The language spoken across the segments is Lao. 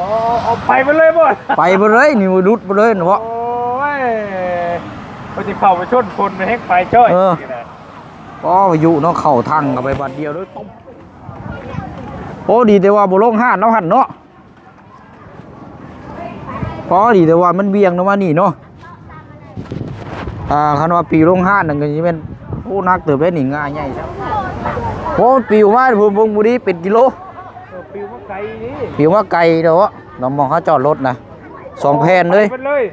ເອົາ ເອົາໄປເບິດເລີຍບໍ່? ໄປເບິດເລີຍ ນີ້ບໍ່ຫຼຸດເບິດເລີຍເນາະ. ໂອ້ຍ ເພິ່ນຊິເຂົ້າໄປຊົນຄົນ ມັນແຮງໄປຈ້ອຍ. ເອີ ນີ້ນະ ອໍ ພາຍຸເນາະ ເຂົ້າຖັງເຂົ້າໄປບາດດຽວເລີຍ. ໂອ້ ດີແຕ່ວ່າບໍ່ລົງຫາດເນາະ ຫັ້ນເນາະ. ອໍ ດີແຕ່ວ່າມັນຫວ່ຽງເນາະ ມານີ້ເນາະ. ອ່າ ຄັນວ່າປິວລົງຫາດນັ້ນກໍຊິແມ່ນ ໂອ້ ໜັກເຕີບເດ້ນີ້ ງ່າໃຫຍ່ຊະ. ໂອ້ ປິວມາເພິ່ນເບິ່ງບໍ່ດີເປັນກິໂລ. ເອີ ປິວມາໄກນີ້ ປິວມາໄກເດ້ ລອງມອງເຮົາຈອດລົດນະ ສອງແຜ່ນເລີຍ ເບິດເລີຍ.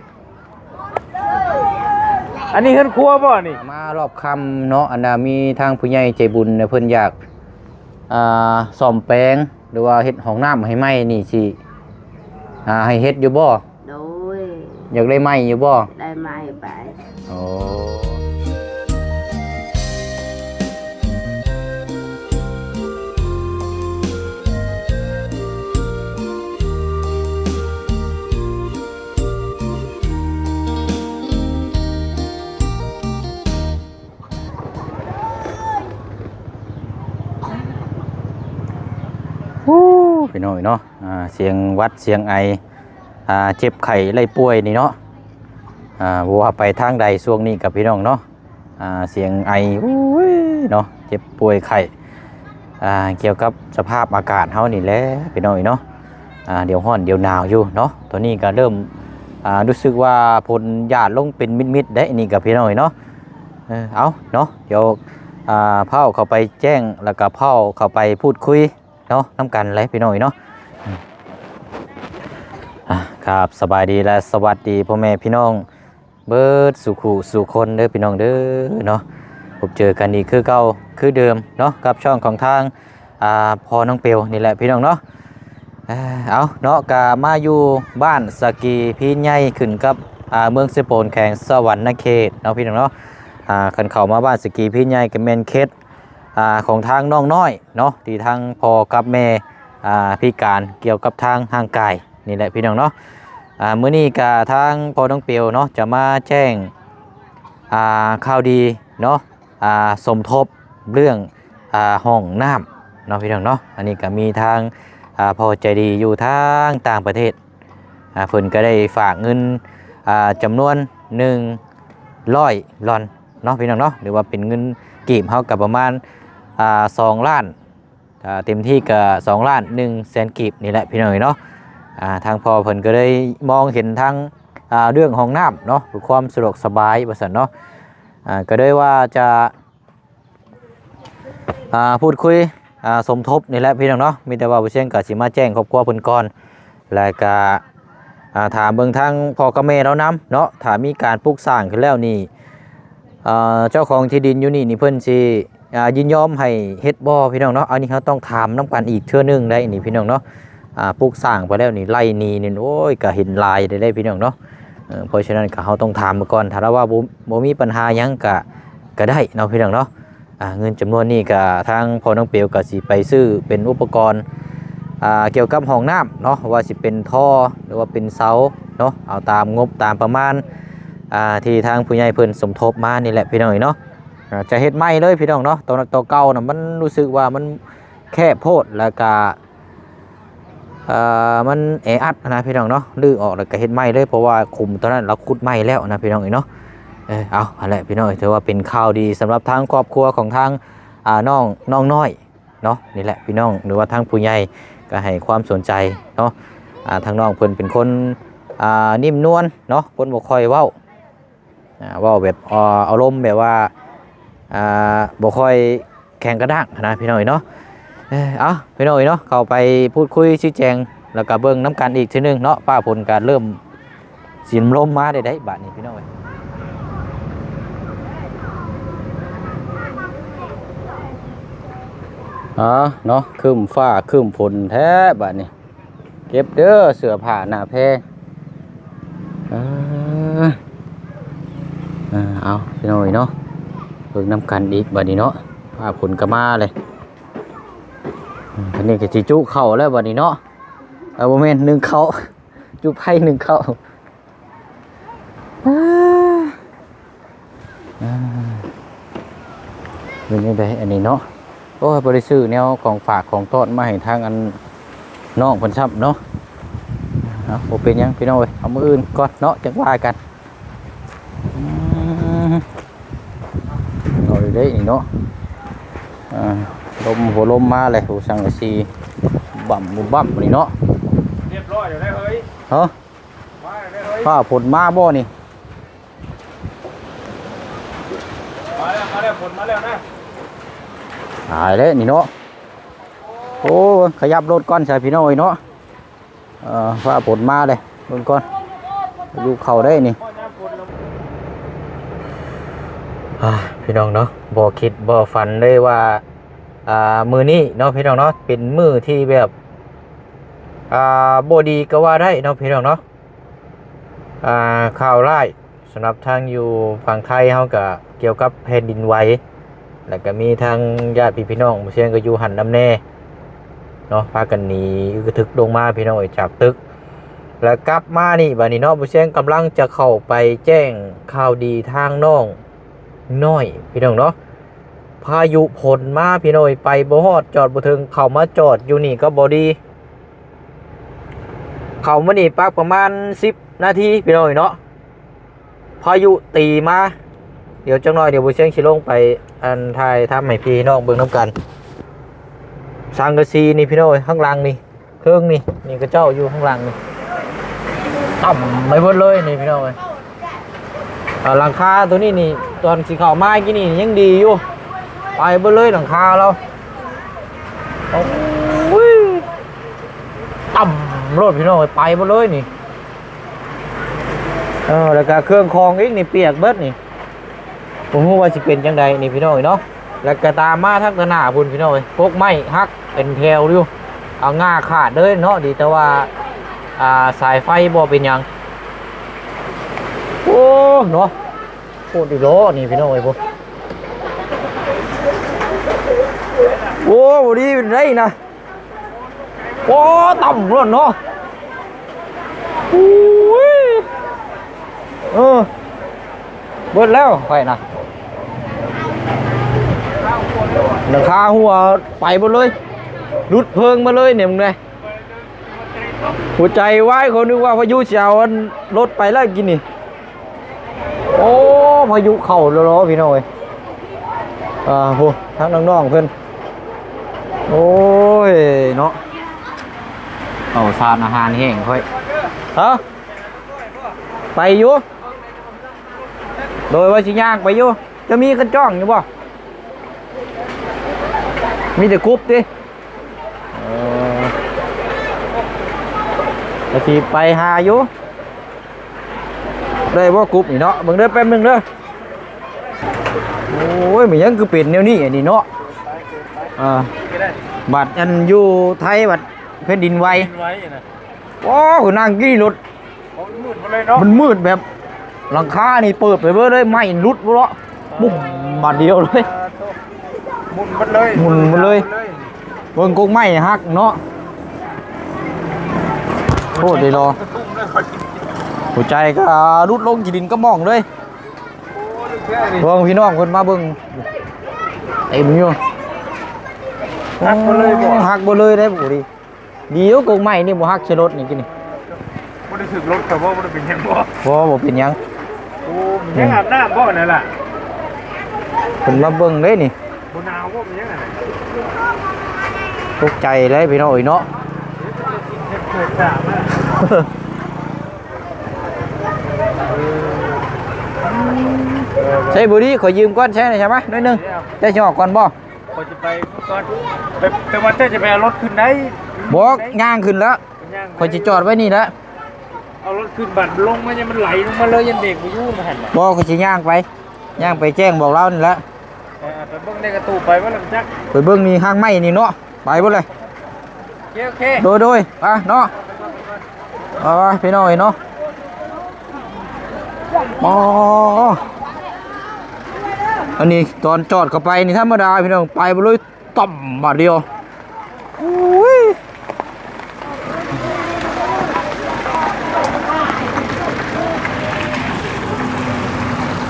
ອັນນີ້ເຮືອນຄົວບໍ່ນີ້? ມາຮອບຄ່ຳເນາະ ອັນນ່າ ມີທາງຜູ້ໃຫຍ່ໃຈບຸນເພິ່ນຢາກ ອ່າ ສ້ອມແປງ ຫຼືວ່າເຮັດຫ້ອງນ້ຳໃຫ້ໃໝ່ນີ້ ຊິ ອ່າ ໃຫ້ເຮັດຢູ່ບໍ່? ໂດຍ ຢາກໄດ້ໃໝ່ຢູ່ບໍ່? ໄດ້ໃໝ່ໄປ. ໂອ້ ໂອ້ ພີ່ນ້ອງເອີຍເນາະ ອ່າ ສຽງຫວັດສຽງໄອ ອ່າ ເຈັບໄຂ້ໄດ້ປ່ວຍນີ້ເນາະ ອ່າ ບໍ່ວ່າໄປທາງໃດຊ່ວງນີ້ກັບພີ່ນ້ອງເນາະ ອ່າ ສຽງໄອ ໂອ້ຍ ເນາະ ເຈັບປ່ວຍໄຂ້ ອ່າ ກ່ຽວກັບສະພາບອາກາດເຮົານີ້ແຫຼະ ພີ່ນ້ອງເອີຍເນາະ ອ່າ ດຽວຮ້ອນດຽວໜາວຢູ່ເນາະ. ຕອນນີ້ກໍເລີ່ມ ອ່າ ຮູ້ສຶກວ່າຝົນຢາດລົງເປັນມິດໆ ເດ້ ນີ້ກໍພີ່ນ້ອງເອີຍເນາະ. ເອີ ເອົາເນາະ ດຽວ ອ່າ ພາເຂົ້າໄປແຈ້ງ ແລ້ວກໍພາເຂົ້າໄປພູດຄຸຍເນາະ ນຳກັນແຫຼະ ພີ່ນ້ອງເອີຍເນາະ. ອ່າ ຄັບ ສະບາຍດີ ແລະ ສະຫວັດດີພໍ່ແມ່ພີ່ນ້ອງ ເບີດສູ່ຄູ່ສູ່ຄົນເດີພີ່ນ້ອງເດີເນາະ. ພົບເຈີກັນອີກຄືເກົ່າຄືເດີມເນາະ ກັບຊ່ອງຂອງທາງ ອ່າ ພໍ່ນ້ອງເປວນີ້ແຫຼະພີ່ນ້ອງເນາະ. ເອີ ເອົາເນາະ ກະມາຢູ່ບ້ານສະກີພີນໃຫຍ່ ຂຶ້ນກັບ ອ່າ ເມືອງເຊໂປນ ແຂວງສະຫວັນນະເຂດເນາະ ພີ່ນ້ອງເນາະ. ອ່າ ຄັນເຂົ້າມາບ້ານສະກີພີນໃຫຍ່ ກະແມ່ນເຂດ ອ່າ ຂອງທາງນ້ອງນ້ອຍເນາະ ທີ່ທາງພໍ່ກັບແມ່ ອ່າ ພິການກ່ຽວກັບທາງຮ່າງກາຍນີ້ແຫຼະພີ່ນ້ອງເນາະ. ອ່າ ມື້ນີ້ກະທາງພໍ່ນ້ອງເປວເນາະ ຈະມາແຈ້ງ ອ່າ ຂ່າວດີເນາະ ອ່າ ສົມທົບເລື່ອງ ອ່າ ຫ້ອງນ້ຳເນາະ ພີ່ນ້ອງເນາະ. ອັນນີ້ກະມີທາງ ອ່າ ພໍ່ໃຈດີຢູ່ທາງຕ່າງປະເທດ ອ່າ ເພິ່ນກໍໄດ້ຝາກເງິນ ອ່າ ຈຳນວນໜຶ່ງຮ້ອຍລອນເນາະ ພີ່ນ້ອງເນາະ ຫຼືວ່າເປັນເງິນກີບເຮົາກໍປະມານ ອ່າ ສອງລ້ານ ອ່າ ເຕັມທີ່ກໍສອງລ້ານໜຶ່ງແສນກີບນີ້ແຫຼະ ພີ່ນ້ອງເອີຍເນາະ. ອ່າ ທາງພໍ່ເພິ່ນກໍເລີຍມອງເຫັນທາງ ອ່າ ເລື່ອງຫ້ອງນ້ຳເນາະ ເພື່ອຄວາມສະດວກສະບາຍວ່າຊັ້ນເນາະ. ອ່າ ກໍເລີຍວ່າຈະ ອ່າ ພູດຄຸຍ ອ່າ ສົມທົບນີ້ແຫຼະ ພີ່ນ້ອງເນາະ. ມີແຕ່ວ່າບໍ່ຊຽງກໍຊິມາແຈ້ງຄອບຄົວເພິ່ນກ່ອນ ແລ້ວກະ ອ່າ ຖາມເບິ່ງທາງພໍ່ກັບແມ່ລາວນຳເນາະ. ຖ້າມີການປຸກສ້າງຂຶ້ນແລ້ວນີ້ ເອີ ເຈົ້າຂອງທີ່ດິນຢູ່ນີ້ນີ້ ເພິ່ນຊິ ອ່າ ຍິນຍອມໃຫ້ເຮັດບໍ່ ພີ່ນ້ອງເນາະ. ອັນນີ້ເຮົາຕ້ອງຖາມນຳກັນອີກເທື່ອໜຶ່ງໄດ໋ນີ້ ພີ່ນ້ອງເນາະ. ອ່າ ປຸກສ້າງໄປແລ້ວນີ້ ໄລ່ໜີ້ນີ້ ໂອ້ຍ ກະເຫັນຫຼາຍໄດ້ ພີ່ນ້ອງເນາະ. ເອີ ເພາະສະນັ້ນກະເຮົາຕ້ອງຖາມມາກ່ອນ ຖ້າວ່າບໍ່ ບໍ່ມີບັນຫາຫຍັງກະ ກະໄດ້ເນາະ ພີ່ນ້ອງເນາະ. ອ່າ ເງິນຈຳນວນນີ້ກະທາງພໍ່ນ້ອງເປວກະຊິໄປຊື້ເປັນອຸປະກອນ ອ່າ ກ່ຽວກັບຫ້ອງນ້ຳເນາະ ວ່າຊິເປັນທໍ່ ຫຼືວ່າເປັນເສົາເນາະ ເອົາຕາມງົບຕາມປະມານ ອ່າ ທີ່ທາງຜູ້ໃຫຍ່ເພິ່ນສົມທົບມານີ້ແຫຼະ ພີ່ນ້ອງເອີຍເນາະ. ອ່າ ຈະເຮັດໃໝ່ເລີຍ ພີ່ນ້ອງເນາະ. ຕົວ ຕົວເກົ່ານະ ມັນຮູ້ສຶກວ່າມັນແຄບໂພດ ແລ້ວກະ ເອີ ມັນແອອັດນະ ພີ່ນ້ອງເນາະ. ຮື້ອອກແລ້ວກໍເຮັດໃໝ່ເລີຍ ເພາະວ່າຂຸມຕົວນັ້ນລາວຂຸດໃໝ່ແລ້ວນະ ພີ່ນ້ອງເອີຍເນາະ. ເອີ ເອົາ ຫັ້ນແຫຼະ ພີ່ນ້ອງເອີຍ ຖືວ່າເປັນຂ່າວດີສຳລັບທາງຄອບຄົວຂອງທາງ ອ່າ ນ້ອງ ນ້ອງນ້ອຍເນາະ. ນີ້ແຫຼະ ພີ່ນ້ອງ ຫຼືວ່າທາງຜູ້ໃຫຍ່ກໍໃຫ້ຄວາມສົນໃຈເນາະ. ອ່າ ທາງນ້ອງເພິ່ນເປັນຄົນ ອ່າ ນິ້ມນວນເນາະ ຄົນບໍ່ຄ່ອຍເວົ້າ ອ່າ ເວົ້າແບບ ເອີ ອາລົມແບບວ່າ ອ່າ ບໍ່ຄ່ອຍແຂງກະດ້າງຫັ້ນນະ ພີ່ນ້ອງເອີຍເນາະ. ເອີ ເອົາ ພີ່ນ້ອງເອີຍເນາະ ເຂົ້າໄປພູດຄຸຍຊີ້ແຈງ ແລ້ວກະເບິ່ງນຳກັນອີກເທື່ອໜຶ່ງເນາະ. ຟ້າຝົນກະເລີ່ມຊິລົມມາໄດ້ ໄດ້ບາດນີ້ ພີ່ນ້ອງເອີຍ. ອໍ ເນາະ ຄຶ້ມຟ້າຄຶ້ມຝົນແທ້ບາດນີ້. ເກັບເດີເສື້ອຜ້າໜ້າແພ. ເອີ ເອົາ ພີ່ນ້ອງເອີຍເນາະ ເບິ່ງນຳກັນອີກບາດນີ້ເນາະ. ຟ້າຝົນກໍມາເລີຍ. ອັນນີ້ກໍຊິຈຸເຂົ້າແລ້ວບາດນີ້ເນາະ. ເອີ ບໍ່ແມ່ນ ໜຶ້ງເຂົ້າ ຈຸໄຟໜຶ້ງເຂົ້າ. ອ່າ ເປັນຈັ່ງໃດອັນນີ້ເນາະ? ໂອ້ຍ ບໍ່ໄດ້ຊື້ແນວຂອງຝາກຂອງຕ້ອນມາໃຫ້ທາງອັນນ້ອງເພິ່ນຊ້ຳເນາະ. ເອົາ ບໍ່ເປັນຫຍັງພີ່ນ້ອງເອີຍ ເອົາມື້ອື່ນກ່ອນເນາະ ຈັ່ງວ່າກັນ. ອືມ ເອົາເດ້ນີ້ເນາະ ອ່າ ລົມ ຫົວລົມມາແລ້ວ ໂອ້ ສັງກະສີບັ້ມບຸ້ມບັ້ມນີ້ເນາະ. ຮຽບຮ້ອຍແລ້ວເຮີ້ຍ ຮະ ມາແລ້ວເຮີ້ຍ ຟ້າຝົນມາບໍ່ນີ້? ມາແລ້ວ ມາແລ້ວ ຝົນມາແລ້ວນະ. ຕາຍແລ້ວນີ້ເນາະ ໂອ້ ຂະຫຍັບລົດກ່ອນຊະພີ່ນ້ອງເອີຍເນາະ. ເອີ ຟ້າຝົນມາເດ້ ເບິ່ງກ່ອນ ຢູ່ເຂົ້າໄດ້ນີ້. ອ່າ ພີ່ນ້ອງເນາະ ບໍ່ຄິດບໍ່ຝັນເລີຍວ່າ ອ່າ ມື້ນີ້ເນາະ ພີ່ນ້ອງເນາະ ເປັນມື້ທີ່ແບບ ອ່າ ບໍ່ດີກໍວ່າໄດ້ເນາະ ພີ່ນ້ອງເນາະ. ອ່າ ຂ່າວຮ້າຍ ສຳລັບທາງຢູ່ຝັ່ງໄທເຮົາກະກ່ຽວກັບແຜ່ນດິນໄຫວ ແລ້ວກະມີທາງຍາດພີ່ນ້ອງ ບໍ່ຊຽງກະຢູ່ຫັ້ນນຳແດ່ເນາະ ພາກັນໜີອຶກກະທຶກລົງມາພີ່ນ້ອງເອີຍ ຈາກຕຶກ ແລ້ວກັບມານີ້ບາດນີ້ເນາະ ບໍ່ຊຽງກຳລັງຈະເຂົ້າໄປແຈ້ງຂ່າວດີທາງນ້ອງນ້ອຍພີ່ນ້ອງເນາະ. ພາຍຸຝົນມາພີ່ນ້ອງເອີຍ ໄປບໍ່ຮອດ ຈອດບໍ່ເຖິງ ເຂົ້າມາຈອດຢູ່ນີ້ກໍບໍ່ດີ ເຂົ້າມານີ້ປັກປະມານສິບນາທີພີ່ນ້ອງເອີຍເນາະ ພາຍຸຕີມາ. ດຽວຈັກໜ້ອຍ ດຽວບໍ່ຊຽງຊິລົງໄປ ອັນ ຖ່າຍທຳໃຫ້ພີ່ນ້ອງເບິ່ງນຳກັນ. ສັງກະສີນີ້ພີ່ນ້ອງເອີຍ ຂ້າງຫຼັງນີ້ ເຄິ່ງນີ້ ນີ້ເຂົາເຈົ້າຢູ່ຂ້າງຫຼັງນີ້ ຕ່ຳໄປເບິດເລີຍນີ້ພີ່ນ້ອງເອີຍ. ອ່າ ຫຼັງຄາໂຕນີ້ນີ້ ຕອນຊິເຂົ້າມາກີ້ນີ້ຍັງດີຢູ່ ໄປເບິດເລີຍຫຼັງຄາລາວ. ໂອ້ຍ ຕ່ຳໂລດພີ່ນ້ອງເອີຍ ໄປເບິດເລີຍນີ້. ເອີ ແລ້ວກະເຄື່ອງຂອງອີກນີ້ປຽກເບິດນີ້ ບໍ່ຮູ້ວ່າຊິເປັນຈັ່ງໃດນີ້ພີ່ນ້ອງເອີຍເນາະ. ແລ້ວກະຕາມມາທາງຕາໜ້າພຸ້ນພີ່ນ້ອງເອີຍ ກົກໄມ້ຫັກເປັນແຖວຢູ່ ເອົາງ່າຂາດເລີຍເນາະ. ດີແຕ່ວ່າ ອ່າ ສາຍໄຟບໍ່ເປັນຫຍັງ. ໂອ້ ເນາະ ໂຄດອີ່ຫຼໍນີ້ພີ່ນ້ອງເອີຍ ໂອ້ ໂອ້ ບໍ່ດີເປັນໄດນະ. ໂອ້ ຕ່ຳໂລດເນາະ ອຸ້ຍ ເອີ ເບິດແລ້ວຂ້ອຍນະ ຫຼັງຄາຫົວໄປເບິດເລີຍ ຫຼຸດເພີງມາເລີຍນີ້ ມຶງແດ່. ຫົວໃຈວາຍ ຂ້ອຍນຶກວ່າພາຍຸຊິເອົາອັນລົດໄປແລ້ວກີ້ນີ້. ໂອ້ ພາຍຸເຂົ້າແລ້ວເນາະພີ່ນ້ອງເອີຍ. ອ່າ ໂຫ ທາງນ້ອງໆເພິ່ນ ໂອ້ຍເນາະ ເຂົ້າສານອາຫານແຫ້ງຂ້ອຍ ຮະ ໄປຢູ່ ໂດຍວ່າຊິຍ່າງໄປຢູ່. ຈະມີຄັນຈ້ອງຢູ່ບໍ່? ມີແຕ່ກຸບຕິ. ເອີ ກະຊິໄປຫາຢູ່ ໄດ້ບໍ່ກຸບນີ້ເນາະ. ເບິ່ງເດີ ແປັບໜຶ່ງເດີ. ໂອ້ຍ ມັນຫຍັງຄືເປັນແນວນີ້ອັນນີ້ເນາະ. ອ່າ ບັດອັນຢູ່ໄທບັດແຜ່ນດິນໄຫວ ແຜ່ນດິນໄຫວນະ. ໂອ້ ຄືນັ່ງກີ້ລົດ ໂອ້ ມັນມືດໝົດເລີຍເນາະ ມັນມືດແບບ ຫຼັງຄານີ້ເປີດໄປເບີດເລີຍ ໄມ້ຫຼຸດເນາະ ບຸ້ມບາດດຽວເລີຍ ໝຸ່ນໝົດເລີຍ ໝຸ່ນໝົດເລີຍ ເບິ່ງກົກໄມ້ຫັກເນາະ. ໂອ້ ໄດ້ລໍ ຫົວໃຈກໍຫຼຸດລົງຂີ້ດິນກະໝອງເລີຍ. ເບິ່ງພີ່ນ້ອງເພິ່ນມາເບິ່ງເຕັມຢູ່ ຫັກເບິດເລີຍບໍ່? ໂອ້ ຫັກເບິດເລີຍເດ້ ບໍ່ດີ. ດີຢູ່ກົກໄມ້ນີ້ບໍ່ຫັກໃສ່ລົດນີ້ກິນນີ້ ບໍ່ໄດ້ຖືກລົດ ແຕ່ວ່າບໍ່ໄດ້ເປັນຫຍັງບໍ່? ບໍ່ ບໍ່ເປັນຫຍັງ. ໂອ້ ມັນຍັງອາບນ້ຳບໍ່ນັ້ນລະ ເພິ່ນມາເບິ່ງເດ້ນີ້. ບໍ່ໜາວບໍ່ ມັນຍັງອັນນັ້ນ ຕົກໃຈເລີຍພີ່ນ້ອງເອີຍເນາະ. ໃຊ້ບໍ່ດີ ຂໍຢືມກ່ອນ ໃຊ້ໄດ້ໃຊ່ມະ ໜ້ອຍໜຶ່ງ ແຕ່ຊິອອກກ່ອນບໍ່? ຂ້ອຍຈະໄປກ່ອນ ແຕ່ ແຕ່ວ່າເຈົ້າຈະໄປເອົາລົດຂຶ້ນໄດ້. ບໍ່ ຍ່າງຂຶ້ນແລ້ວ ຍ່າງໄປ ຂ້ອຍຊິຈອດໄວ້ນີ້ແຫຼະ. ເອົາລົດຂຶ້ນບັດລົງມາ ຍັງມັນໄຫຼລົງມາເລີຍ ຍັງເບຣກບໍ່ຢູ່ ມັນຫັ້ນນະ. ບໍ່ ຂ້ອຍຊິຍ່າງໄປ ຍ່າງໄປແຈ້ງບອກລາວນີ້ແຫຼະ. ເອີ ໄປເບິ່ງໃນກະຕູໄປບໍ່ລະຈັກ ໄປເບິ່ງນີ້ຮາກໄມ້ນີ້ເນາະ ໄປເບິດເລີຍ. ໂອເຄ ໂອເຄ ໂດຍ ໂດຍ ໄປເນາະ. ເອີ ພີ່ນ້ອງເອີຍເນາະ ອໍ ອັນນີ້ຕອນຈອດເຂົ້າໄປນີ້ທຳມະດາພີ່ນ້ອງ ໄປບໍ່ເລີຍ ຕ່ຳບາດດຽວ. ໂອ້ຍ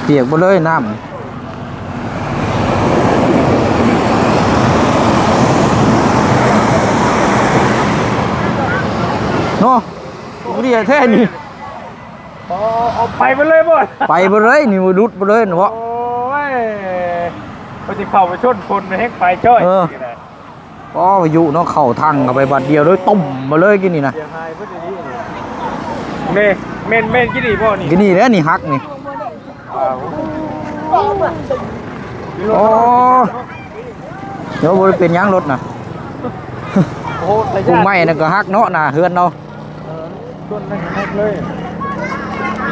ປຽກເບິດເລີຍນ້ຳເນາະ. ບໍ່ດີແທ້ນີ້. ອໍ ເອົາໄປເບິດເລີຍບໍ່? ໄປເບິດເລີຍນີ້ ຫຼຸດເບິດເລີຍນະເບາະ. ໂອ້ຍ ເພິ່ນຊິເຂົ້າໄປຊົນຄົນແຮງໄປຈ້ອຍ. ເອີ ອໍ ພາຍຸເນາະ ເຂົ້າຖັງເຂົ້າໄປບາດດຽວເລີຍ ຕຸ້ມມາເລີຍກີ້ນີ້ນະ. ເສຍຫາຍເບິດອີ່ຫຼີນີ້. ແມ່ນ ແມ່ນ ແມ່ນກີ້ນີ້ບໍ່ນີ້? ກີ້ນີ້ແຫຼະນີ້ ຫັກນີ້. ວ້າວ ໂອ້ ດຽວບໍ່ໄດ້ເປັນຫຍັງລົດນະ. ໂອ້ ພຸ້ນໄມ້ນັ້ນກໍຫັກເນາະ ໜ້າເຮືອນເຮົາ. ເອີ ຕົ້ນນັ້ນຫັກເລີຍ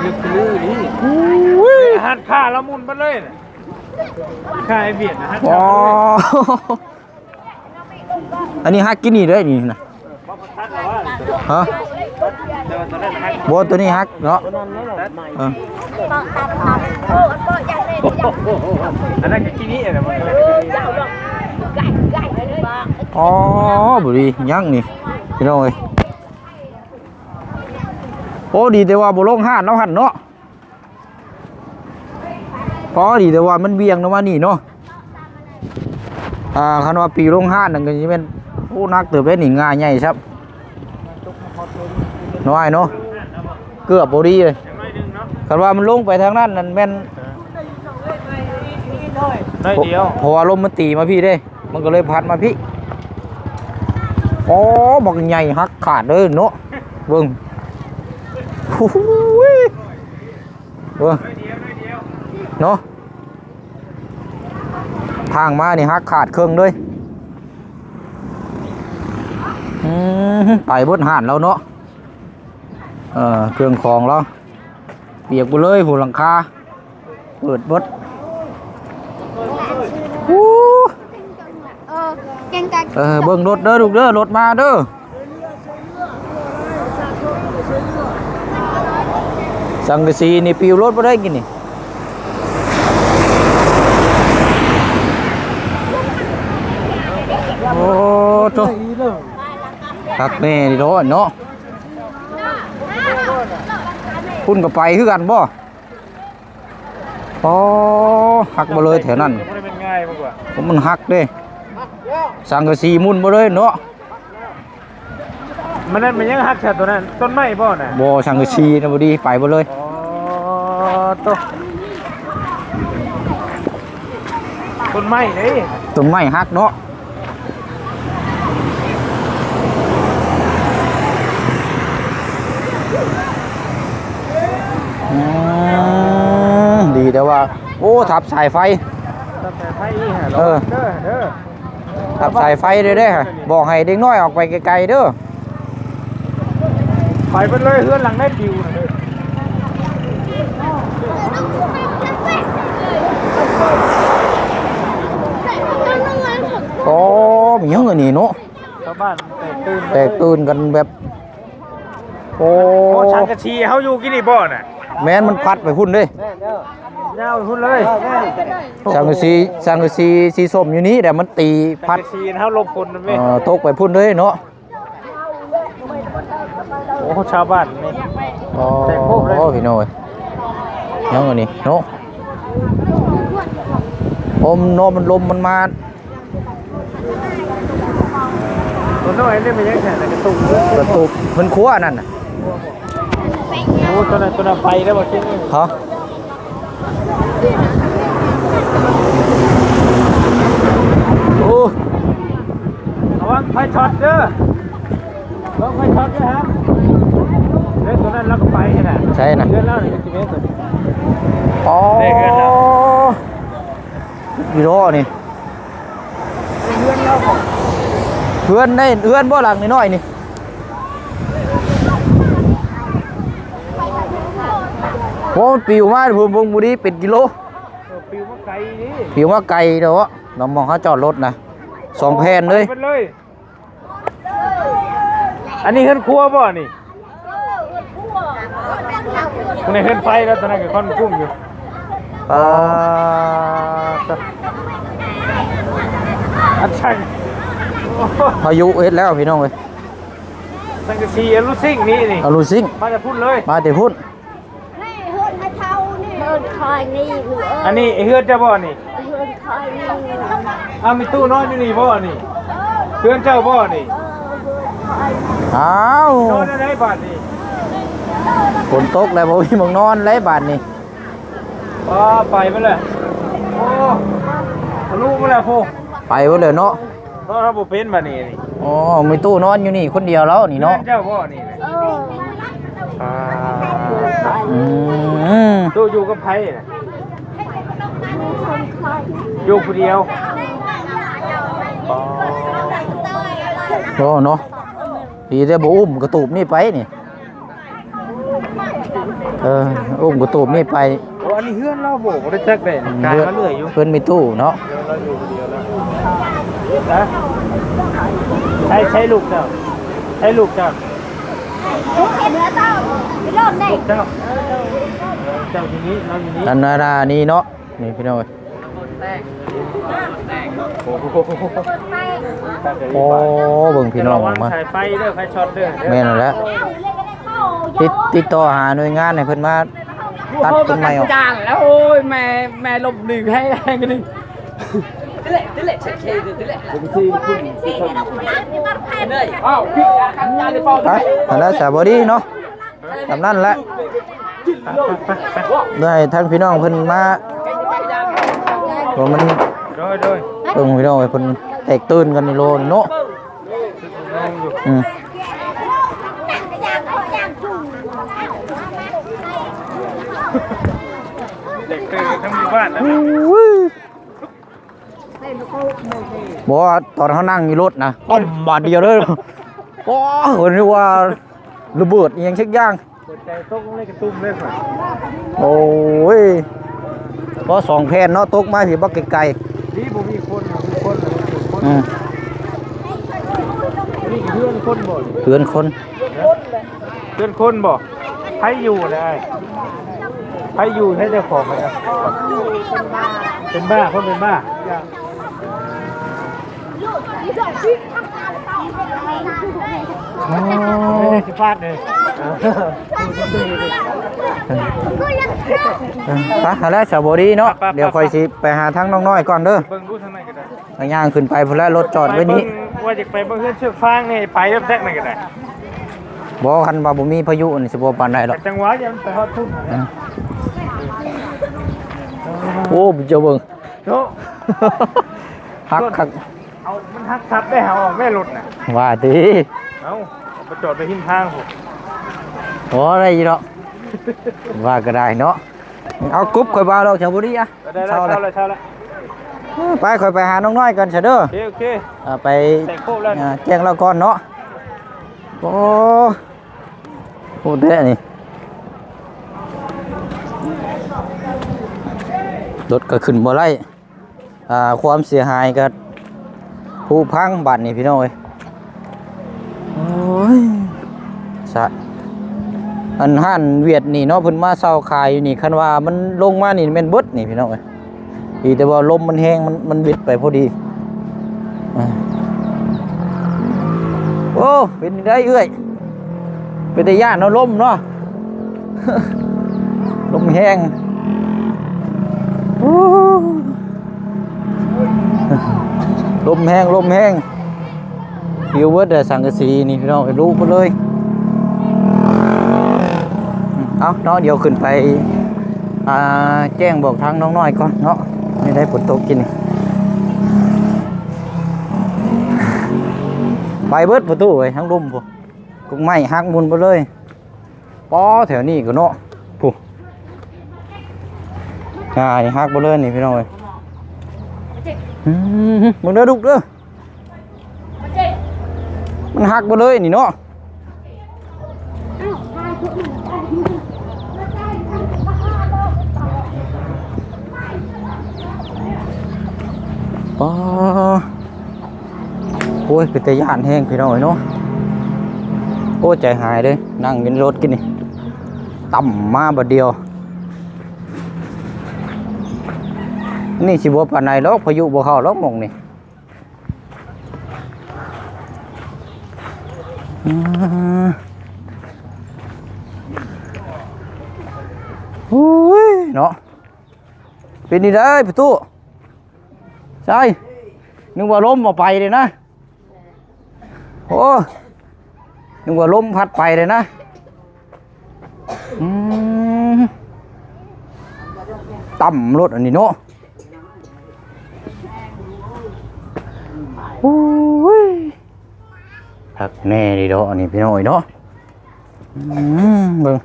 ລຶກລືນີ້. ໂອ້ຍ ຮ້ານຄ້າລະໝຸ່ນເບິດເລີຍນະ. ຂາຍເບຍນະ ຮ້ານຄ້າ. ອໍ ອັນນີ້ຫັກກີ້ນີ້ເດ້ນີ້ນະ. ຮະ ບໍ່ ໂຕນີ້ຫັກເນາະ. ເອີ ອັນນັ້ນກໍກີ້ນີ້ນະ. ອໍ ບໍ່ດີຫຍັງນີ້ພີ່ນ້ອງເອີຍ. ໂອ້ ດີແຕ່ວ່າບໍ່ລົງຮ້ານເຮົາຫັ້ນເນາະ. ພໍດີແຕ່ວ່າມັນຫວ່ຽງລົງມານີ້ເນາະ. ອ່າ ຄັນວ່າປິວລົງຮ້ານນັ້ນກໍຊິແມ່ນ ໂອ້ ໜັກເຕີບເດ້ນີ້ ງ່າໃຫຍ່ຊ້ຳ ນ້ອຍເນາະ ເກືອບບໍ່ດີເລີຍ. ຄັນວ່າມັນລົງໄປທາງນັ້ນນັ້ນແມ່ນ ໜ້ອຍດຽວ ເພາະວ່າລົມມັນຕີມາພີ້ເດ້ ມັນກໍເລີຍພັດມາພີ້. ໂອ້ ບັກໃຫຍ່ຫັກຂາດເລີຍເນາະ ເບິ່ງ ໂອ້ຍ. ເອີ ເນາະ ທາງມານີ້ຫັກຂາດເຄິ່ງເລີຍ. ອືມ ໄປເບິດຮ້ານລາວເນາະ. ເອີ ເຄື່ອງຂອງລາວປຽກເບິດເລີຍ ຜູ້ຫຼັງຄາເປີດເບິດ. ໂອ້ ເອີ ເກັ່ງກະ ເອີ ເບິ່ງລົດເດີລູກເດີ ລົດມາເດີ. ສັງກະສີນີ້ປິວລົດບໍ່ໄດ້ກິນນີ້. ໂອ້ໂຕ ຄັກແນ່ດີເນາະ ພຸ້ນກໍໄປຄືກັນບໍ່? ອໍ ຫັກເບິດເລີຍແຖວນັ້ນ ບໍ່ໄດ້ແມ່ນງ່າຍບໍ່ວ່າ ມັນຫັກເດ້ ສັງກະສີໝຸ່ນເບິດເລີຍເນາະ. ມັນນັ້ນມັນຍັງຫັກຊະ ຕົວນັ້ນ ຕົ້ນໄມ້ບໍ່ນະ? ບໍ່ ສັງກະສີນະ ພໍດີໄປເບິດເລີຍ. ອໍ ໂຕ ຕົ້ນໄມ້ເດ້ ຕົ້ນໄມ້ຫັກເນາະ. ອືມ ດີແຕ່ວ່າ ໂອ້ ທັບສາຍໄຟ ທັບສາຍໄຟອີກຫະ. ເອີ ເດີ ເດີ ທັບສາຍໄຟເດີ ເດີ ບອກໃຫ້ເດັກນ້ອຍອອກໄປໄກໆເດີ. ໄປເບິດເລີຍ ເຮືອນຫຼັງໃດປິວນະເດີ. ອໍ ມີຫຍັງອັນນີ້ເນາະ ຊາວບ້ານແຕກຕື່ນ ແຕກຕື່ນກັນແບບ ໂອ້ ໂອ້ ສັງກະສີເຮົາຢູ່ກີ້ນີ້ບໍ່ນະ? ແມ່ນ ມັນພັດໄປພຸ້ນເດ້ ແມ່ນເດີ ຍາວໄປພຸ້ນເລີຍ. ເອີ ແມ່ນ ສັງກະສີ ສັງກະສີສີສົ້ມຢູ່ນີ້ແຫຼະ ມັນຕີພັດ ສັງກະສີເຮົາຫຼົບຝົນນຳເດ້ ເອີ ຕົກໄປພຸ້ນເດ້ເນາະ. ໂອ້ ຊາວບ້ານນີ້ ອໍ ແຕກໂພບເລີຍ ໂອ້ ພີ່ນ້ອງເອີຍ ຫຍັງອັນນີ້ເນາະ. ໂອ້ ເນາະ ມັນລົມມັນມາ ຕົວນ້ອຍນີ້ມັນຍັງແຂນກະຕຸກ ກະຕຸກເພິ່ນຄົວນັ້ນນະ. ໂອ້ ຕົວນັ້ນ ຕົວນັ້ນໄປແລ້ວບໍ່? ຮະ ໂອ້ ລະວັງໄຟຊັອດເດີ ລະວັງໄຟຊັອດເດີ ຮະ ເດີ ຕົວນັ້ນລາວກໍໄປຫັ້ນນະ. ໃສນະ? ເຮືອນລາວນີ້ ອໍ ເດ້ ເຮືອນລາວ ຢູ່ລໍນີ້ ເຮືອນລາວບໍ່? ເຮືອນໃນ ເຮືອນບໍ່ຫຼັງນ້ອຍໆນີ້? ໂອ້ ມັນປິວມາພຸ້ນ ເບິ່ງບໍ່ດີເປັນກິໂລ ເອີ ປິວມາໄກນີ້ ປິວມາໄກເນາະ. ນຳໝ່ອງເຮົາຈອດລົດນະ ສອງແຜ່ນເລີຍ ເບິດເລີຍ. ອັນນີ້ເຮືອນຄົວບໍ່ນີ້? ເຮືອນຄົວ ນີ້ເຮືອນໄຟແລ້ວ ຕອນນັ້ນກໍຄວັນກຸ້ມຢູ່. ປາດ ອັນຊ່າງ ພາຍຸເຮັດແລ້ວພີ່ນ້ອງເອີຍ. ສັງກະສີອະລູຊິງນີ້ ນີ້ ອະລູຊິງ ມາແຕ່ພຸ້ນເລີຍ ມາແຕ່ພຸ້ນ. ນີ້ເຮືອນແມ່ເຖົ້ານີ້ ເຮືອນຂ້ອຍນີ້ ອັນນີ້ເຮືອນເຈົ້າບໍ່ນີ້? ເຮືອນຂ້ອຍນີ້. ອ້າວ ມີຕູ້ນອນຢູ່ນີ້ບໍ່ນີ້? ເຮືອນເຈົ້າບໍ່ນີ້? ເອີ ເຮືອນຂ້ອຍ. ອ້າວ ນອນໄດ້ບາດນີ້? ຝົນຕົກແລ້ວ ບໍ່ມີໝ່ອງນອນແລ້ວບາດນີ້. ອໍ ໄປໝົດແລ້ວ. ໂອ້ ທະລຸໝົດແລ້ວພຸ້ນ. ໄປໝົດແລ້ວເນາະ. ເນາະ ເຮົາບໍ່ເປັນບາດນີ້. ອໍ ມີຕູ້ນອນຢູ່ນີ້ຄົນດຽວແລ້ວນີ້ເນາະ. ເຮືອນເຈົ້າບໍ່ນີ້? ເອີ ອ່າ ອືມ ຕູ້ຢູ່ກັບໃຜນະ? ຢູ່ຜູ້ດຽວ. ອໍ ໂອ້ ເນາະ. ດີແຕ່ບໍ່ອຸ້ມກະຕູບນີ້ໄປນີ້. ເອີ ອຸ້ມກະຕູບນີ້ໄປ. ໂອ້ ອັນນີ້ເຮືອນລາວບໍ່? ບໍ່ໄດ້ຈັກເດ້. ອືມ ກາຍມາເລື້ອຍຢູ່. ເຮືອນ ເຮືອນມີຕູ້ເນາະ. ເຮືອນລາວຢູ່ຄົນດຽວນະ. ຮະ? ໃສ ໃສລູກເຈົ້າ? ໃສລູກເຈົ້າ? ລູກເຈົ້າ ເອີ ເຈົ້າຢູ່ນີ້ ລາວຢູ່ນີ້. ອັນນັ້ນນະ ນີ້ເນາະ ນີ້ພີ່ນ້ອງເອີຍ. ໂອ້ ເບິ່ງພີ່ນ້ອງ ລະວັງມາ ສາຍໄຟເດີ ໄຟຊັອດເດີ. ແມ່ນແລ້ວ ຕິດ ຕິດຕໍ່ຫາໜ່ວຍງານໃຫ້ເພິ່ນມາຕັດຕົ້ນໄມ້ອອກ. ໂອ້ຍ ແມ່ ແມ່ລົມດີແຮງ ແຮງກະນີ້. ໄປ ຫັ້ນລະ ສະບາຍດີເນາະ. ສ່ຳນັ້ນແຫຼະ ໄດ້ໃຫ້ທາງພີ່ນ້ອງເພິ່ນມາ ໂອ້ ມັນ ໂດຍ ໂດຍ ເບິ່ງພີ່ນ້ອງເອີຍ ເພິ່ນແຕກຕື່ນກັນນີ້ໂລດເນາະ. ອືມ ແຕກຕື່ນກັນທັງໝູ່ບ້ານນະ. ບໍ່ ຕອນເຮົານັ່ງຢູ່ລົດນະ ປ້ອມບາດດຽວເລີຍ. ໂອ້ ເພິ່ນນຶກວ່າລະເບີດອີ່ຫຍັງສັກຢ່າງ. ຫົວໃຈຕົກລົງໃນກະຕຸ່ມເລີຍຂ້ອຍ. ໂອ້ຍ ພໍສອງແຜ່ນເນາະ ຕົກມາຊິບັກໄກໆ. ດີບໍ່ມີຄົນ ມີຄົນ ມີຄົນ. ອືມ ນີ້ເຮືອນຄົນບໍ່? ເຮືອນຄົນ. ເຮືອນຄົນບໍ່? ໃຜຢູ່ນະອ້າຍ? ໃຜຢູ່ໃຜເຈົ້າຂອງນະ? ເປັນບ້າ ຄົນເປັນບ້າ. ອໍ ໄປ ຫັ້ນແຫຼະ ສະບາຍດີເນາະ. ໄປ ດຽວຂ້ອຍຊິໄປຫາທາງນ້ອງນ້ອຍກ່ອນເດີ. ເບິ່ງດູທາງໃນກໍໄດ້. ຍ່າງຂຶ້ນໄປພຸ້ນແຫຼະ ລົດຈອດໄວ້ນີ້. ວ່າຈະໄປເບິ່ງເຮືອນເຊືອກຟາງນີ້ ໄປແລ້ວແຊກນັ້ນກໍໄດ້. ບໍ່ ຄັນວ່າບໍ່ມີພາຍຸນີ້ຊິບໍ່ປານໃດດອກ. ຈັງຫວະຢ່າມັນໄປຮອດພຸ້ນ. ອືມ ໂອ້ ເຈົ້າເບິ່ງ ໂຕ ຫັກຄັກ. ເອົາ ມັນຫັກທັບໄດ້ ເຮົາອອກແມ່ລົດນະ. ວ່າຕິ. ເອົາ ໄປຈອດໄວ້ຮິມທາງພຸ້ນ. ໂອ້ ໄດ້ຢູ່ດອກ ວ່າກໍໄດ້ເນາະ. ເອົາ ກຸບຂ້ອຍວ່າດອກ ເຈົ້າບໍ່ດີອະ. ໄດ້ແລ້ວ ເຊົາແລ້ວ ເຊົາແລ້ວ ເຊົາແລ້ວ. ເອີ ໄປ ຂ້ອຍໄປຫານ້ອງນ້ອຍກ່ອນຊະເດີ. ໂອເຄ ໂອເຄ. ອ່າ ໄປ ແຕ່ງໂຄບແລ້ວ ອ່າ ແຈ້ງລາວກ່ອນເນາະ. ໂອ້ ໂຫດແທ້ນີ້ ລົດກໍຂຶ້ນບໍ່ໄດ້. ອ່າ ຄວາມເສຍຫາຍກໍຜຸພັງບາດນີ້ພີ່ນ້ອງເອີຍ. ໂອ້ຍ ສະ ອັນຮ້ານຫວຽດນີ້ເນາະ ເພິ່ນມາເຊົ່າຂາຍຢູ່ນີ້ ຄັນວ່າມັນລົງມານີ້ແມ່ນເບິດນີ້ພີ່ນ້ອງເອີຍ. ດີແຕ່ວ່າລົມມັນແຮງ ມັນ ມັນບິດໄປພໍດີ. ອ່າ ໂອ້ ເປັນໄດ້ເອື້ອຍ ເປັນຕາຢ້ານເນາະ ລົມເນາະ. ລົມແຮງ ໂອ້ ລົມແຮງ ລົມແຮງ ປິວເບິດແລ້ວ ສັງກະສີນີ້ພີ່ນ້ອງ ລຸເບິດເລີຍ. ເອົາເນາະ ດຽວຂຶ້ນໄປ ອ່າ ແຈ້ງບອກທາງນ້ອງນ້ອຍກ່ອນເນາະ. ນີ້ໄດ້ຝົນຕົກກິນນີ້ ໄປເບິດປະຕູເອີຍ ທັງລຸ່ມພຸ້ນ ກົກໄມ້ຫັກໝຸ່ນເບິດເລີຍ. ປໍ ແຖວນີ້ກໍເນາະ ຜູ້ ອ່າ ນີ້ຫັກເບິດເລີຍນີ້ພີ່ນ້ອງເອີຍ. ອືມ ເບິ່ງເດີລູກເດີ ມັນຫັກເບິດເລີຍນີ້ເນາະ. ປໍ ໂອ້ຍ ເປັນຕາຢ້ານແຮງພີ່ນ້ອງເອີຍເນາະ. ໂອ້ຍ ໃຈຫາຍເດ້ ນັ່ງຢູ່ໃນລົດກິນນີ້ ຕ່ຳມາບາດດຽວ. ນີ້ຊິບໍ່ປານໃດດອກ ພາຍຸບໍ່ເຂົ້າດອກໝ່ອງນີ້. ອືມ ໂອ້ຍເນາະ. ເປັນນີ້ໄດ້ປະຕູ ໃຊ່ ນຶກວ່າລົມເອົາໄປເດ້ນະ. ໂອ້ ນຶກວ່າລົມພັດໄປເດ້ນະ. ອືມ ຕ່ຳໂລດອັນນີ້ເນາະ. ໂອ້ຍ ຄັກແນ່ເດເນາະ ອັນນີ້ພີ່ນ້ອງເອີຍເນາະ. ອືມ ເບິ່ງ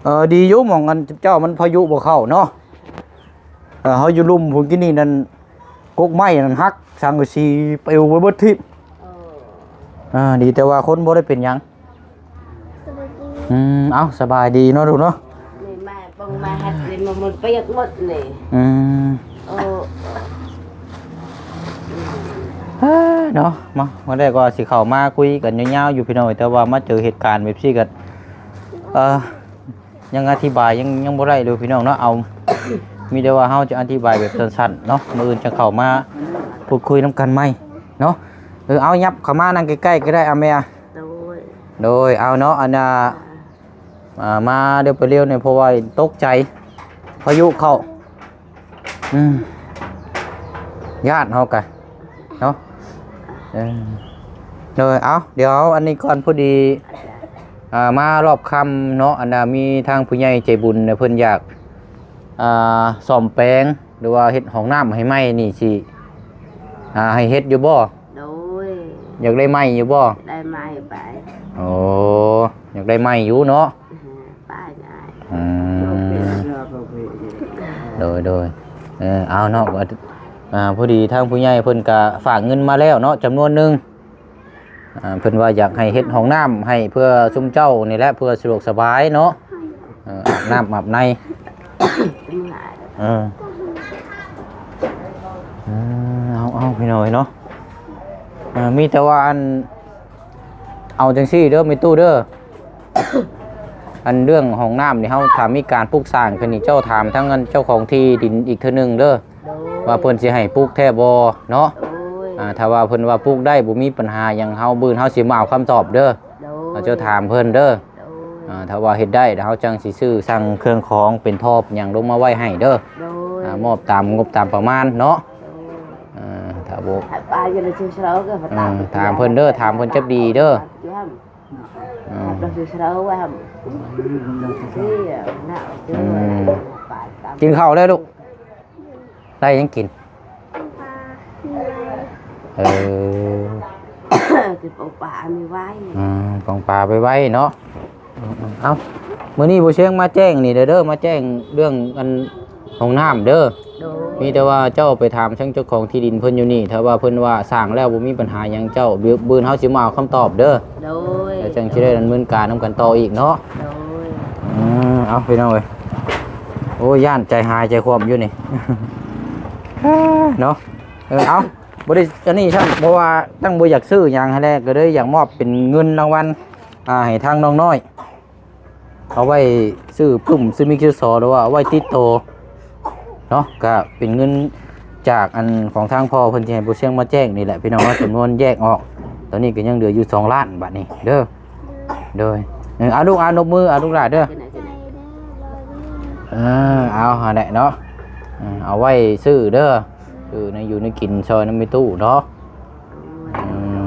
ເອີ ດີຢູ່ໝ່ອງອັນເຈົ້າມັນພາຍຸບໍ່ເຂົ້າເນາະ. ເອີ ເຮົາຢູ່ລຸ່ມພຸ້ນ ກີ້ນີ້ນັ້ນ ກົກໄມ້ນັ້ນຫັກ ສັງກະສີປິວໄປເບິດທີບ. ເອີ ອ່າ ດີແຕ່ວ່າຄົນບໍ່ໄດ້ເປັນຫຍັງ. ສະບາຍດີ. ອືມ ເອົ້າ ສະບາຍດີເນາະລູກເນາະ. ນີ້ມາເບິ່ງມາເຮັດນີ້ ມັນປຽກໝົດນີ້. ອືມ ໂອ້ ເອີ ເນາະ ມາ ມື້ແລກວ່າຊິເຂົ້າມາຄຸຍກັນຍາວໆຢູ່ພີ່ນ້ອງ ແຕ່ວ່າມາເຈີເຫດການແບບຊີ້ກໍ ເອີ ຍັງອະທິບາຍ ຍັງ ຍັງບໍ່ໄດ້ເລີຍພີ່ນ້ອງເນາະ. ເອົາ ມີແຕ່ວ່າເຮົາຈະອະທິບາຍແບບສັ້ນໆເນາະ ມື້ອື່ນຈະເຂົ້າມາພູດຄຸຍນຳກັນໃໝ່ເນາະ. ເອີ ເອົາ ຫຍັບເຂົ້າມານັ່ງໃກ້ໆກໍໄດ້ ອາແມ່. ໂດຍ ໂດຍ ເອົາເນາະ ອັນນ່າ ອ່າ ມາເດີໄປລຽວນີ້ ເພາະວ່າຕົກໃຈພາຍຸເຂົ້າ. ອືມ ຢ້ານເຮົາກະເນາະ. ເອີ ໂດຍ ເອົາ ດຽວອັນນີ້ກ່ອນ ພໍດີ ອ່າ ມາຮອບຄ່ຳເນາະ ອັນນ່າ ມີທາງຜູ້ໃຫຍ່ໃຈບຸນເພິ່ນຢາກ ອ່າ ສ້ອມແປງ ຫຼືວ່າເຮັດຫ້ອງນ້ຳໃຫ້ໃໝ່ນີ້ ຊິ ອ່າ ໃຫ້ເຮັດຢູ່ບໍ່? ໂດຍ ຢາກໄດ້ໃໝ່ຢູ່ບໍ່? ໄດ້ໃໝ່ໄປ. ໂອ້ ຢາກໄດ້ໃໝ່ຢູ່ເນາະ. ອືມ ໂດຍ ໂດຍ ເອີ ເອົາເນາະ ອ່າ ພໍດີທາງຜູ້ໃຫຍ່ເພິ່ນກະຝາກເງິນມາແລ້ວເນາະ ຈຳນວນໜຶ່ງ. ອ່າ ເພິ່ນວ່າຢາກໃຫ້ເຮັດຫ້ອງນ້ຳໃຫ້ເພື່ອຊຸມເຈົ້ານີ້ແຫຼະ ເພື່ອສະດວກສະບາຍເນາະ. ເອີ ອາບນ້ຳອາບໃນ. ເອີ ເອີ ເອົາ ເອົາ ພີ່ນ້ອງເອີຍເນາະ. ເອີ ມີແຕ່ວ່າອັນ ເອົາຈັ່ງຊີ້ເດີ ແມ່ຕູ້ເດີ ອັນເລື່ອງຫ້ອງນ້ຳນີ້ ເຮົາຖ້າມີການປຸກສ້າງຂຶ້ນນີ້ ເຈົ້າຖາມທາງອັນເຈົ້າຂອງທີ່ດິນອີກເທື່ອໜຶ່ງເດີ ໂດຍ ວ່າເພິ່ນຊິໃຫ້ປຸກແທ້ບໍ່ເນາະ. ໂດຍ ອ່າ ຖ້າວ່າເພິ່ນວ່າປຸກໄດ້ ບໍ່ມີບັນຫາຫຍັງ ເຮົາ ມື້ອື່ນເຮົາຊິມາເອົາຄຳຕອບເດີ. ໂດຍ ເຈົ້າຖາມເພິ່ນເດີ. ໂດຍ ອ່າ ຖ້າວ່າເຮັດໄດ້ ເຮົາຈັ່ງຊິຊື້ສັ່ງເຄື່ອງຂອງເປັນທໍ່ເປັນຫຍັງລົງມາໄວ້ໃຫ້ເດີ. ໂດຍ ອ່າ ມອບຕາມງົບຕາມປະມານເນາະ. ໂດຍ ອ່າ ຖ້າບໍ່ ຖ້າປາຢູ່ໃນຊື່ເຊົາກໍ ອ່າ ຖາມເພິ່ນເດີ ຖາມເພິ່ນຈັກດີເດີ. ຢູ່ຫັ້ນ ອ່າ ອືມ ກິນເຂົ້າແລ້ວລູກ? ໄດ້ຫຍັງກິນ? ເອີ ກິນປອງປາມີໄວ້. ອືມ ປອງປາໄວໆເນາະ. ເອົ້າ ມື້ນີ້ບໍ່ຊຽງມາແຈ້ງນີ້ເດີ ມາແຈ້ງເລື່ອງອັນຫ້ອງນ້ຳເດີ. ໂດຍ ມີແຕ່ວ່າເຈົ້າໄປຖາມທາງເຈົ້າຂອງທີ່ດິນເພິ່ນຢູ່ນີ້ ຖ້າວ່າເພິ່ນວ່າສ້າງແລ້ວບໍ່ມີບັນຫາຫຍັງເຈົ້າ ບ- ບ- ມື້ອື່ນເຮົາຊິມາເອົາຄຳຕອບເດີ. ໂດຍ ແລ້ວຈັ່ງຊິໄດ້ດຳເນີນການນຳກັນຕໍ່ອີກເນາະ. ໂດຍ ອືມ ເອົາ ພີ່ນ້ອງເອີຍ ໂອ້ຍ ຢ້ານໃຈຫາຍໃຈຄວ່ຳຢູ່ນີ້ ເນາະ. ເອີ ເອົາ ບໍ່ໄດ້ອັນນີ້ຊ້ຳ ເພາະວ່າຕັ້ງບໍ່ຢາກຊື້ຫຍັງຫັ້ນແຫຼະ ກໍເລີຍຢາກມອບເປັນເງິນລາງວັນ ອ່າ ໃຫ້ທາງນ້ອງນ້ອຍ ເອົາໄວ້ຊື້ປຶ້ມ ຊື້ມິກ ຊື້ຊໍ ຫຼືວ່າເອົາໄວ້ຕິດໂຕເນາະ. ກະເປັນເງິນຈາກອັນຂອງທາງພໍ່ເພິ່ນທີ່ໃຫ້ບໍ່ຊຽງມາແຈ້ງນີ້ແຫຼະ ພີ່ນ້ອງເນາະ. ຈຳນວນແຍກອອກ ຕອນນີ້ກໍຍັງເຫຼືອຢູ່ສອງລ້ານບາດນີ້ເດີ. ໂດຍ ເອີ ເອົາລູກ ເອົາ ນົບມື ເອົາລູກຫຼ້າເດີ. ເອີ ເອົາຫັ້ນແຫຼະເນາະ ເອີ ເອົາໄວ້ຊື້ເດີ ຊື້ແນວຢູ່ແນວກິນຊ່ອຍນຳແມ່ຕູ້ເນາະ. ອືມ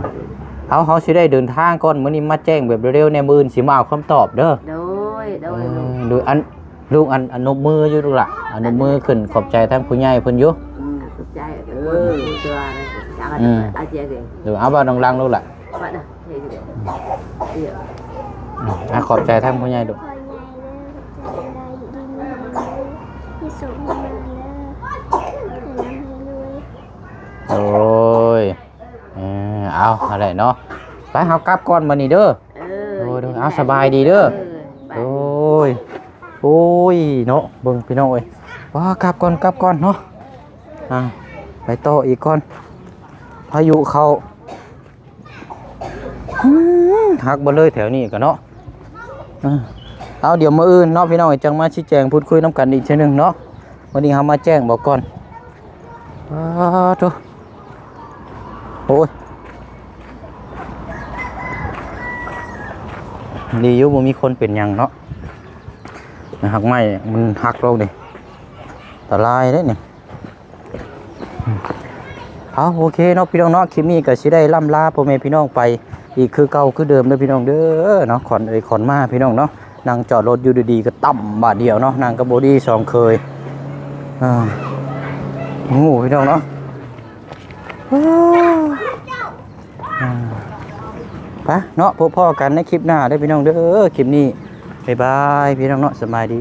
ເອົາ ເຮົາຊິໄດ້ເດີນທາງກ່ອນ ມື້ນີ້ມາແຈ້ງແບບເລັວໆແດ່ ມື້ອື່ນຊິມາເອົາຄຳຕອບເດີ. ໂດຍ ໂດຍ ເອີ ລູກ ໂດຍ ອັນ ລູກ ອັນ ອັນນົບມືຢູ່ລູກຫຼ້າ ອັນນົບມືຂຶ້ນ ຂອບໃຈທາງຜູ້ໃຫຍ່ເພິ່ນຢູ່. ອືມ ຂອບໃຈ ເອີ ຕົວ ອືມ ອາເຈເດ ໂດຍ ເອົາເວົ້າດັງໆລູກຫຼ້າ. ອືມ ອ່ະ ຂອບໃຈທາງຜູ້ໃຫຍ່ດຸ. ໂອ້ຍ ເອີ ເອົາ ຫັ້ນແຫຼະເນາະ ໄປ ເຮົາກັບກ່ອນບັດນີ້ເດີ. ເອີ ໂດຍ ໂດຍ ເອົາ ສະບາຍດີເດີ. ເອີ ໂດຍ ໂອ້ຍ ເນາະ ເບິ່ງພີ່ນ້ອງເອີຍ ວ່າ ກັບກ່ອນ ກັບກ່ອນເນາະ. ອ່າ ໄປຕໍ່ອີກກ່ອນ ພາຍຸເຂົ້າ. ອືມ ຫັກເບິດເລີຍແຖວນີ້ກໍເນາະ. ເອີ ເອົາ ດຽວມື້ອື່ນເນາະ ພີ່ນ້ອງ ຈັ່ງມາຊີ້ແຈງພູດຄຸຍນຳກັນອີກເທື່ອໜຶ່ງເນາະ. ມື້ນີ້ເຮົາມາແຈ້ງບອກກ່ອນ. ປາໂທ້ ໂອ້ຍ ດີຢູ່ບໍ່ມີຄົນເປັນຫຍັງເນາະ. ຫັກໄມ້ມັນຫັກລົງນີ້ ອັນຕະລາຍເດ້ນີ້. ເອົາ ໂອເຄເນາະ ພີ່ນ້ອງເນາະ ຄລິບນີ້ກໍຊິໄດ້ລ່ຳລາພໍ່ແມ່ພີ່ນ້ອງໄປອີກຄືເກົ່າຄືເດີມເດີ ພີ່ນ້ອງເດີເນາະ. ຂອນເອີຍຂອນມາ ພີ່ນ້ອງເນາະ. ນັ່ງຈອດລົດຢູ່ດີໆ ກໍຕ່ຳບາດດຽວເນາະ ນັ່ງກັບບໍດີ້ສອງເຂີຍ ອ່າ ໂອ້ ພີ່ນ້ອງເນາະ ອ່າ ໄປເນາະ ພົບພໍ້ກັນໃນຄລິບໜ້າເດີພີ່ນ້ອງເດີ ຄລິບນີ້ ບາຍບາຍ ພີ່ນ້ອງເນາະ ສະບາຍດີ.